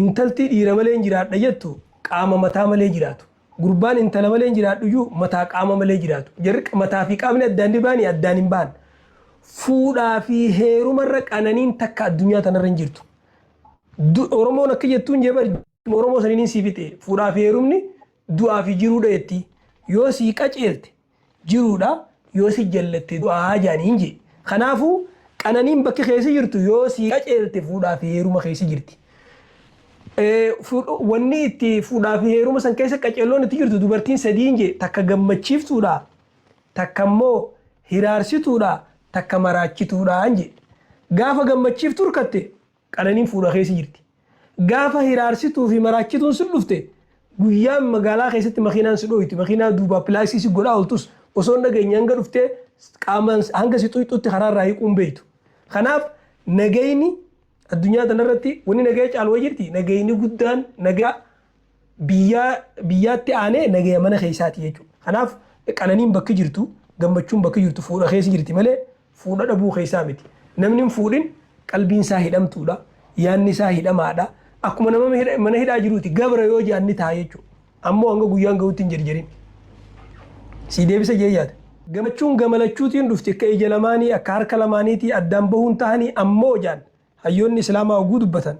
Intalti dhiira malee hin jiraadha jettu qaama mataa malee jiraatu. Gurbaan intala malee hin jiraadhu jiru mataa qaama malee jiraatu. Jarri mataa fi qaamni addaan ni baanii addaan hin ba'an. Fuudhaa fi heerumarra qananiin takka addunyaa tanarra hin jirtu. Oromoon akka jettuun jee bari Oromoo saniin sii fixe fuudhaa fi heerumni du'aa fi jiruudha jetti. Yoo sii qaceelte jiruudha yoo si jallatte du'aa jaaniin jee. Kanaafuu qananiin bakki keessa jirtu yoo sii qaceelte fuudhaa fi heeruma keessa jirti. Wanni itti fuudhaa fi heeruma san keessa qaceelloon itti jirtu dubartiin sadiin jee takka gammachiiftuudha takka immoo hiraarsituudha takka maraachituudha jee. Gaafa gammachiiftu hirkatte Qananiin fuudha keessa jirti. Gaafa hiraarsituu fi maraachituun si dhufte guyyaan magaalaa keessatti makiinaan si dhooyti makiinaa duubaa pilaaksii si godhaa ooltus osoo hin dhageenye hanga dhuftee qaamaan hanga si xuyxutti karaa irraa hiiquu hin beektu. Kanaaf nagayni addunyaa tanarratti wanni nagaya caalu wayi jirti nagayni guddaan nagaa biyyaa biyyaatti aanee nagaya mana keessaati jechuudha. Kanaaf qananiin bakki jirtu gammachuun bakki jirtu fuudha keessa jirti malee fuudha dhabuu keessaa miti. Namni hin fuudhin qalbiin isaa hidhamtuudha. Yaanni isaa hidhamaadha. Akkuma nama mana hidhaa jiruuti gabra yoo jedhan ni ta'a jechuudha. Ammoo hanga guyyaan gahutti hin jarjarin. Sii deebisa jee yaada. Gammachuun gamalachuutiin dhufti akka ija lamaanii akka harka lamaaniitii addaan bahuun tahanii ammoo jaan hayyoonni islaamaa hogguu dubbatan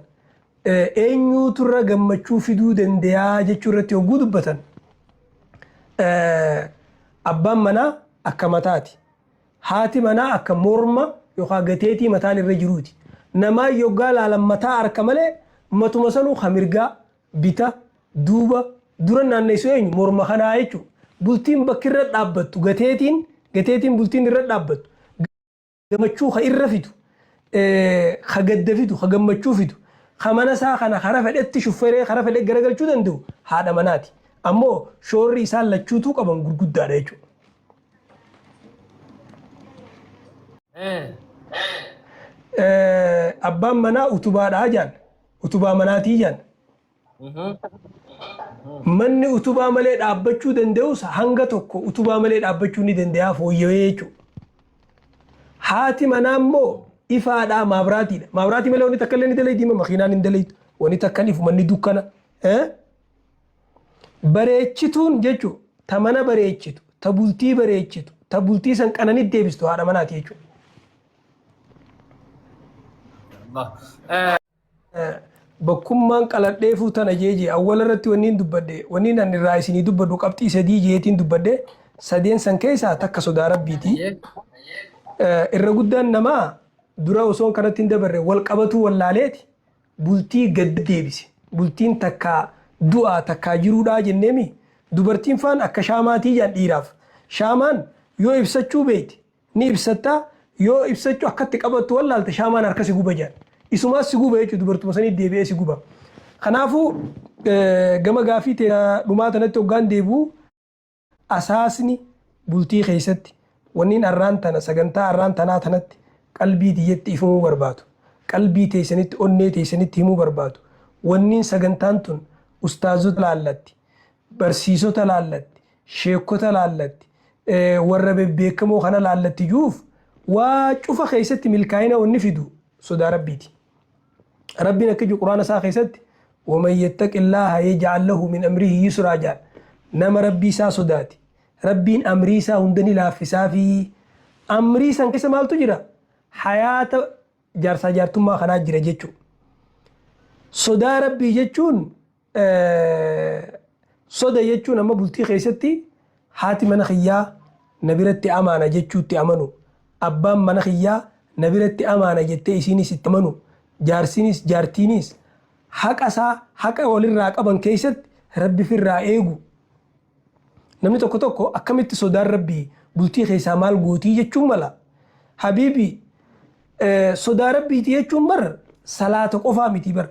eenyuutu irra gammachuu fiduu dandayaa jechuu irratti hogguu dubbatan abbaan manaa akka mataati. Haati manaa akka morma yookaan gateetii mataan irra jiruuti. Namaan yoggaa laalan mataa arka malee matuma sanuu ka mirgaa, bita, duuba, dura naannessu eenyu morma kanaa jechuudha. Bultiin bakki irra dhaabbattu gateetiin gateetiin bultiin irra dhaabbattu gammachuu ka irra fidu ka gadda fidu ka gammachuu fidu ka mana isaa kana kara fedhetti shufferee kara fedhe garagalchuu danda'u haadha manaati. Ammoo shoorri isaan lachuutuu qaban gurguddaadha jechuudha. Abbaan manaa utubaadhaa jaan. Utubaa manaatii jaan. Manni utubaa malee dhaabbachuu danda'us hanga tokko utubaa malee dhaabbachuu ni danda'a fooyya'ee jechuudha. Haati manaa immoo ifaadhaa maabraatiidha. Maabraatii malee wanni takka illee ni dalaydi makiinaan hin dalaytu. Wanni takka hin ifu manni dukkana. Bareechituun jechuun ta mana bareechitu, ta bultii bareechitu, ta bultii san qananitti deebistu haadha manaati jechuudha. Bakkummaan qaladheefuu tana jee jee awwala irratti wanniin dubbadhe wanniin ani irraa isinii dubbadhu qabxii sadii jeetiin dubbadhe sadeen san keessaa takka sodaa rabbiiti. Irra guddaan namaa dura osoon kanatti hin dabarre wal qabatuu wallaaleeti bultii gad deebise. Bultiin takkaa du'aa takkaa jiruudhaa jenneemi dubartiin faan akka shaamaatii jaan dhiiraaf. Shaamaan yoo ibsachuu beeyte ni ibsatta yoo ibsachuu akkatti qabattu wallaalte shaamaan harka si guba jaan. Isumaas si guba jechuudha dubartuma sanii deebi'ee si guba. Kanaafuu gama gaafii tee dhumaa tanatti hoggaan deebi'u Asaasni bultii keessatti wanniin arraan tana sagantaa arraan tanaa tanatti qalbii tiyyatti ifumuu barbaadu, qalbii teessanitti onnee teessanitti himuu barbaadu, wanniin sagantaan tun ustaazota laallatti, barsiisota laallatti, sheekkota laallatti, warra bebbeekamoo kana laallatti ju'uuf waa cufa keessatti milkaa'ina wanni fidu sodaa Rabbiiti. Rabbiin akka jiru quraana isaa keessatti waman yattaqillaaha yaj'al lahu min amrihi yusraa jedha. Nama Rabbii isaa sodaate Rabbiin amrii isaa hunda ni laaffisaafi. Amrii san keessa maaltu jira? Hayaata jaarsaa jaartummaa kanaa jira jechuudha. Sodaa Rabbii jechuun Soda jechuun amma bultii keessatti haati mana kiyyaa na biratti amaana jechuutti amanu, abbaan mana kiyyaa na biratti amaana jettee isiinis itti amanu, jaarsinis jaartiinis haqa isaa haqa walirraa qaban keessatti Rabbi firraa eegu. Namni tokko tokko akkamitti sodaan Rabbii bultii keessaa maal gootii jechuun mala. Habiibi sodaa Rabbiiti jechuun bar salaata qofaa miti bar.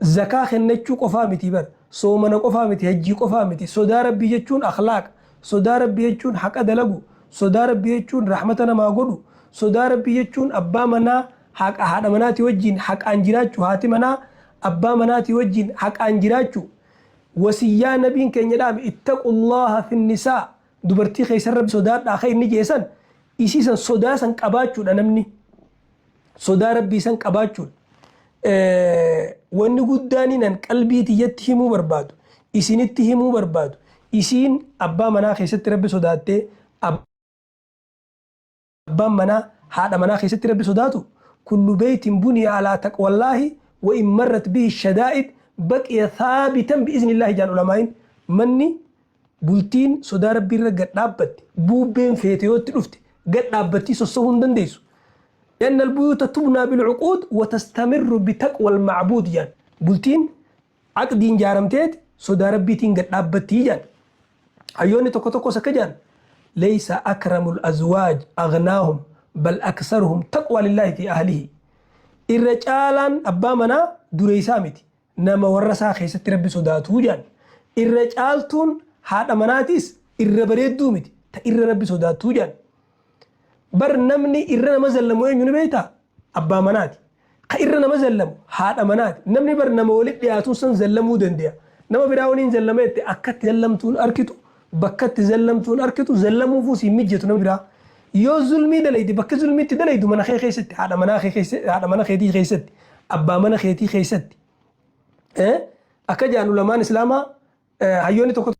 Zakaa kennachuu qofaa miti bar. Soomana qofaa miti, hajjii qofaa miti. Sodaa Rabbii jechuun akhlaaqa. Sodaa Rabbii jechuun haqa dalagu. Sodaa Rabbii jechuun rahmata namaa godhu. Sodaa Rabbii jechuun abbaa manaa haqa haadha manaatii wajjin haqaan jiraachuu. Haati manaa abbaa manaatii wajjin haqaan jiraachuu. Wasiyyaa nabiin keenya dhaame ittaqullaaha finnisaa dubartii keessan Rabbi sodaadhaa kan inni jee san isii san sodaa san qabaachuudha namni. Sodaa Rabbii san qabaachuudha. Wanni guddaan an qalbii tiyyatti himuu barbaadu, isinitti himuu barbaadu, isiin abbaa manaa keessatti Rabbi sodaattee, abbaan manaa haadha manaa keessatti Rabbi sodaatu, kullu beytin buniya alaa taqwallaahi wa in marrat bihi shadaa'id baqiya thaabitan bi'iznillaahi jaan ulamaa'iin. Manni bultiin sodaa Rabbii irra gad dhaabbatte, buubbeen feete yoo itti dhufte gad dhaabbattii sossohuu hin dandeessu. Li'anna albuyuuta tubnaa bilcuquud wa tastamirru bitaqwal macbuud jaan. Bultiin aqdiin jaaramteeti sodaa Rabbiitiin gad dhaabbattii jaan. Hayyoonni tokko tokkos akka jaan, Laysa akramul azwaaj aghnaahum bal aksaruhum taqwaa lillaahi fi ahlihi. Irra caalaan abbaa manaa dureessaa miti, nama warra isaa keessatti Rabbi sodaatuu jaan. Irra caaltuun haadha manaatiis irra bareedduu miti, ta irra Rabbi sodaattuu jaan. Bar namni irra nama zallamu eenyu ni beektaa? Abbaa manaati. Ka irra nama zallamu haadha manaati. Namni bar nama walitti dhiyaatuun san zallamuu dandeya. Nama biraa waliin zallama jette akkatti zallamtuun arkitu, bakkatti zallamtuun arkitu, zallamuufuu siin mijjatu namni biraa. Yoo zulmii dalayde bakki zulmii itti dalaydu mana kee keessatti, haadha manaa kee keessa, haadha mana keetii keessatti, abbaa mana keetii keessatti. Akka jedhan ulamaan Islaamaa hayyoonni tokko.